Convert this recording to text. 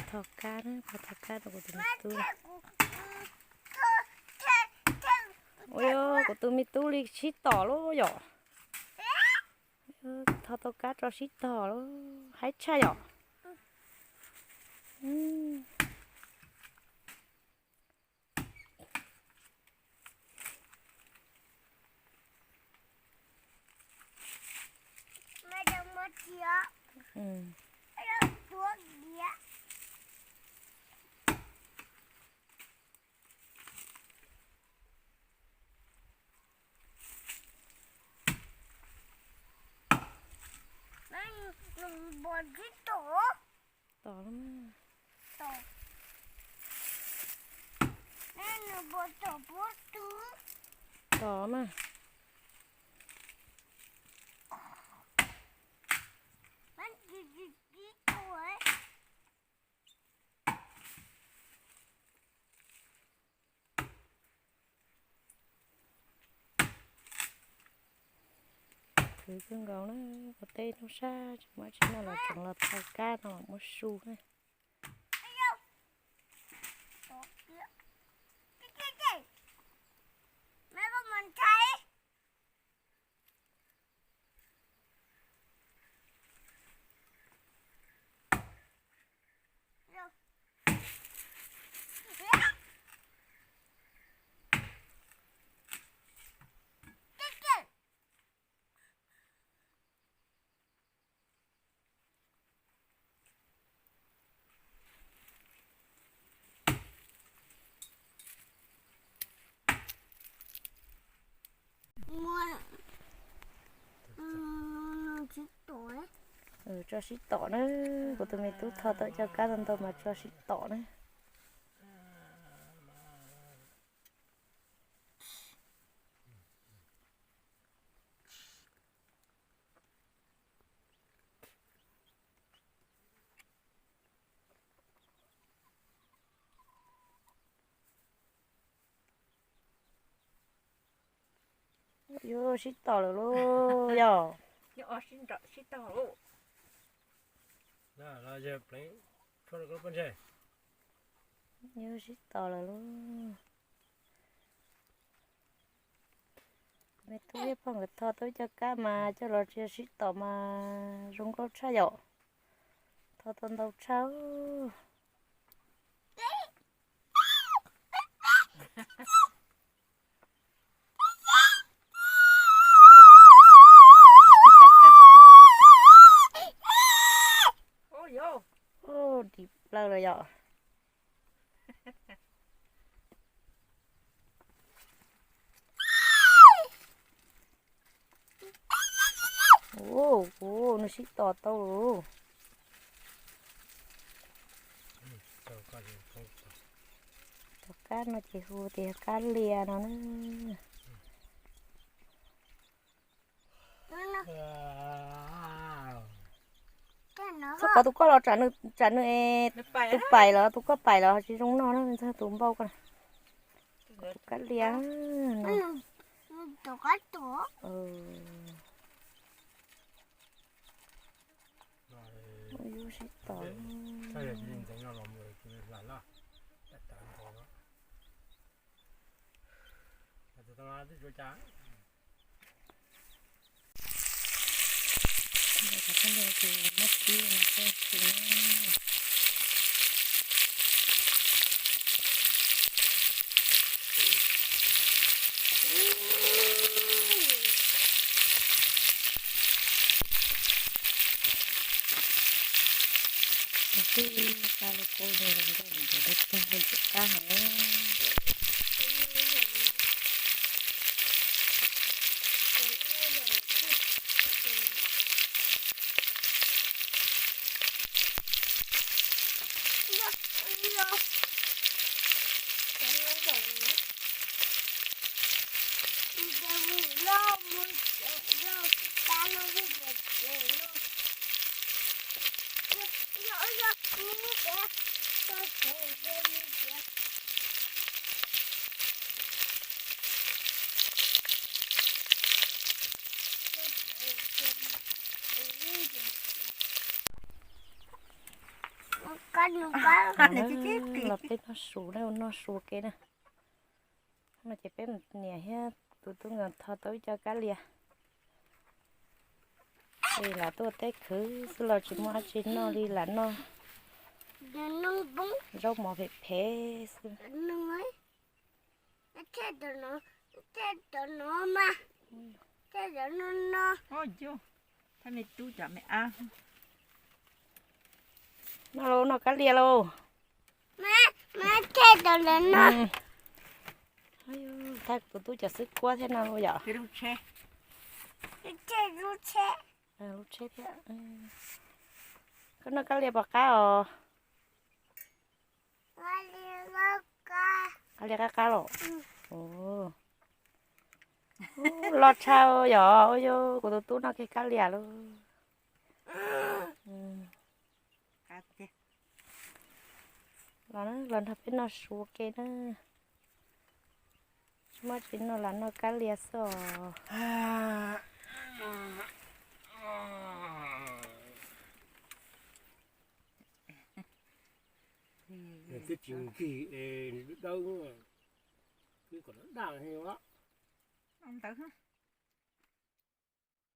tho kab na, pog tho kab rau kuv tus me tub. Ua yog kuv tus me tub li sib tom lub yom. Tho tau kab tso sib tom lub, haib tshaj yom. Tom lawm mas. Tom mas. Khwv kawg nkaus na, ua teb hnub sab tsis muaj dab tsi noj los tseem los tho kab no los muab su na. Tso sib tom na, kuv tus me tub tho tau cov kab ntau ntau mas tso sib tom na. Yuav sib tom lawm lauj yog. Yuav sib tom lawm lauj. Me tub thiab pog nkawd tho tau ib co kab mas coj los tso sib tom mas zoo nkauj tshaj yom. Tho tau ntau tshaj. Dim plaws los yom. Ua, nws sib tom tau lawm. Cov kab no ces hu tias kab lia no na. Txhob pov tus koj los tsam nws, tus pais los tus koj pais los tsis zoo noj na, ntxag tus npau koj. Tus kab lia no. Yuav sib tom. Twb xa lus kau zoo nkauj ntawd dab tag ntxim qab heev. Kab Los peb noj su na, noj su ke na. No ces peb niam thiab tus tub nkawd tho tau ib co kab lia. Lam tuaj teb khwv xwb los tsis muaj dab tsi noj li, lam noj zaub mov phem phem xwb. Noj lauj, noj kab lia lauj. Thaj tus tub cov xwb kuab thiab no lauj yom. Lub tsheb thiab. Koj noj kab lia puas qab os? Qab lia qab qab los. Loj tshaj yom, ua yog kuv tus tub noj kiag kab lia lauj. Los, los nrog peb noj su ke na. Tsis muaj tsis noj, lam noj kab lia xwb os. Twb tsis nkig es dawb, twb kom daj daj ntawd.